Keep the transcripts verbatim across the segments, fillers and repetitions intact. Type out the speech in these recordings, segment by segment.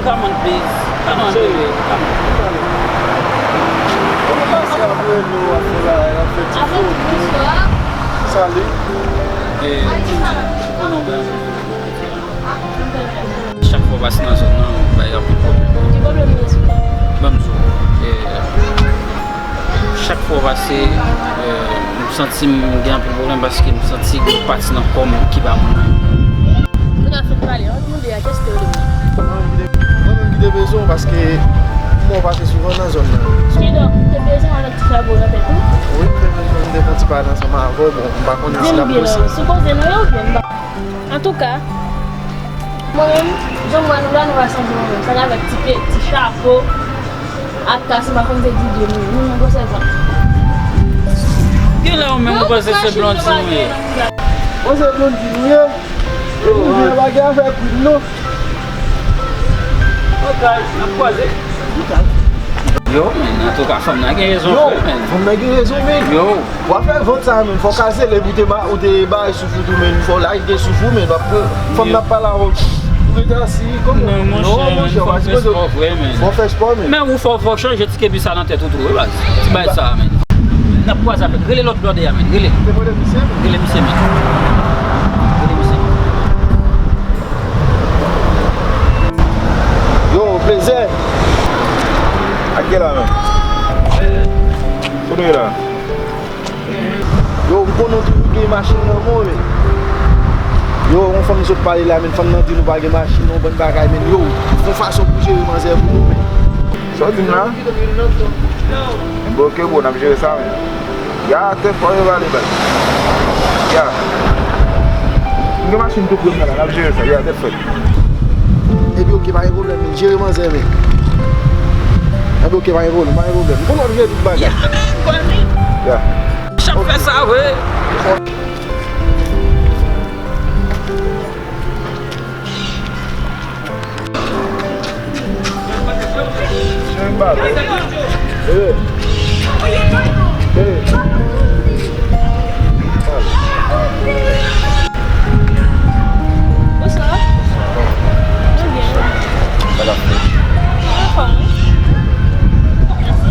Come on, please. Come on, baby. Come on. Konnen pase apre nou ap fè bagay, ap fè ti fo. Salut. Eh, konnen w bèl. Chak fwa w pase nan zòn nan, w bay anpil pwoblèm. Ki pwoblèm ou gen sou mwen? Ban m di w, eh, chak fwa w pase, eh, m santi m gen anpil pwoblèm paske m santi gen yon pati nan kò m ki pa bon. Kounye a fin pale, ann mande a kiyès te rele mwen. Mwen menm ki te bezwen w paske m wè w pase souvan nan zòn nan. Kidonk, te bezwen w avèk ti frè gwo nan tèt ou? Wi, m te bezwen, m te fè yon ti pale ansanm avè w, bon, m pa konnen si l ap posib. Di m byen non, sou koze nou ye oubyen m pa Antouka, mwen menm, jan m wè nou la, nou pa sanble mwen menm. Sa avèk ti pe, ti chapo, ak kas, m pa konn se Didye nou ye. Nou nan gwosè zòn. Genlè ou menm ou panse se Blondy nou ye. Ou se Blondy nou ye? E nou vye bagay avèk ou, non? Ok, n ap kwaze. Yo, men, antouka, fanm nan gen rezon vre, men. Fanm nan gen rezon, men. Yo. W ap fè vant sa, men. Fò w ka zele pou te ba, ou te bay souf ou tou, men. Fò w lage souf ou, men. W ap, fanm nan ap pale avè w. Ou rete asou, kòman? Non, monchè, fò w fè spò vre, men. Fò w fè spò, men. Men ou fò, fò w chanje ti kebi sa nan tèt ou tou, wi, baz. Ti bagay sa, men. N ap kwaze avèk. Rele lòt blòdè a, men. Rele. Te mande misye, men. Rele misye, men. Rele misye, men. Yo, plezè. Ak gen la, men. Kote w ye la? Yo, m konnen w toujou gen machin nan men w, men. Yo, yon fanm sot pale la, men fanm nan di nou pa gen machin, yon bann bagay, men yo, yon fason pou jere manzè pou nou, men. Sa w di m la? Bon, ok, bro, n ap jere sa, men. Ya, tèt fò yo vale bal. Ya. M gen machin tou pre m nan la, n ap jere sa. Ya, tèt fèt. Epi ok, pa gen pwoblèm, men jere manzè, men. Epi ok, pa gen pwoblèm, pa gen pwoblèm. M konn w ap jere tout bagay. Ya, men, kwè m. Ya. Chak fè sa, wi. Bonswa. Mwen byen. Anfòm, wi. Mèsi.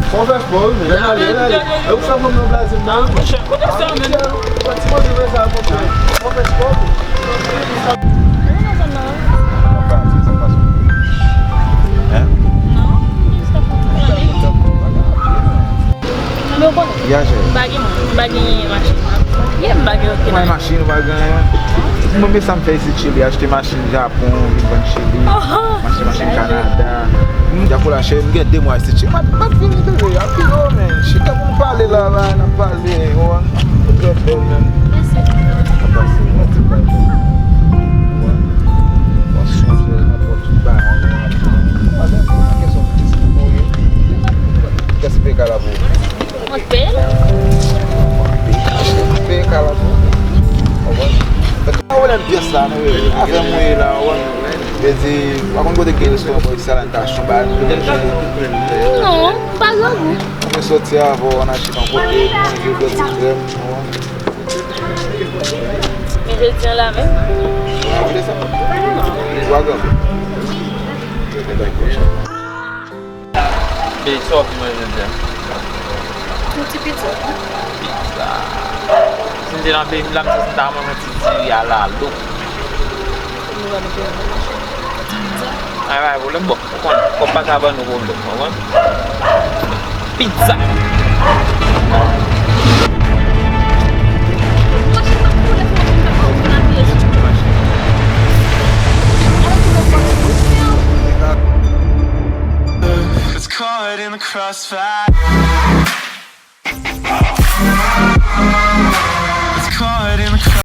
Fò w fè spò, wi, men. Ann ale, ann ale. E ou fè fanm nan blaze m nan, wi. Monchè, kote sa, men? Pran ti manje, men sa, monchè. Fò w fè spò, wi. Mwen nan zòn nan, wi. Hein? Non, m jis ap fè yon ti pale. Men w konnen, m pa gen moun, m pa gen machin. Yeah, m pa gen okenn machin. Ou pa gen machin, ou pa gen anyen. Mwen, men sa m fè isit Chili, achte machin Japon, vin vann Chili. Oho! Mache, mache Kanada. M, Dyakola cheri, m gen de mwa isit. M ap, m ap vini, bebe. Anpil, o, men. Chita pou m pale la, la, n ap pale. Ou wè? Ou trè bèl, men. Mèsi. Ou wè? Ou wè? Ou sonje, m ap wè tout bagay. Ou wè? Ou wè? Kèson, kèson, kèson, kèson, kèson, Mwen peye l. Peye kal la tou. Konprann? Fè tout pwoblèm pyès la, nou ye. Afè mwen ye la, ou konprann? Vle di, pa konn kote gen restoran bò isi a la, n ta chonba nou. Non, pa grangou. Mwen soti avè w ann achte yon kote, manje bwè ti krèm, ou konprann? Men jodi a la menm. Ou pa vle sa? Ou pa grangou. Bebe, sa w ap manje jodi a? Yon ti pizza. Pizza. Si m te nan peyi m la, m santi m ta manje yon ti diri a lalo. Nou pa mete yon ti pizza. Ay, pa gen pwoblèm, bon, ou konn, kòb pa ka ban nou pwoblèm, ou konprann? Pizza. It's caught in the crossfire. It's caught in the crossfire.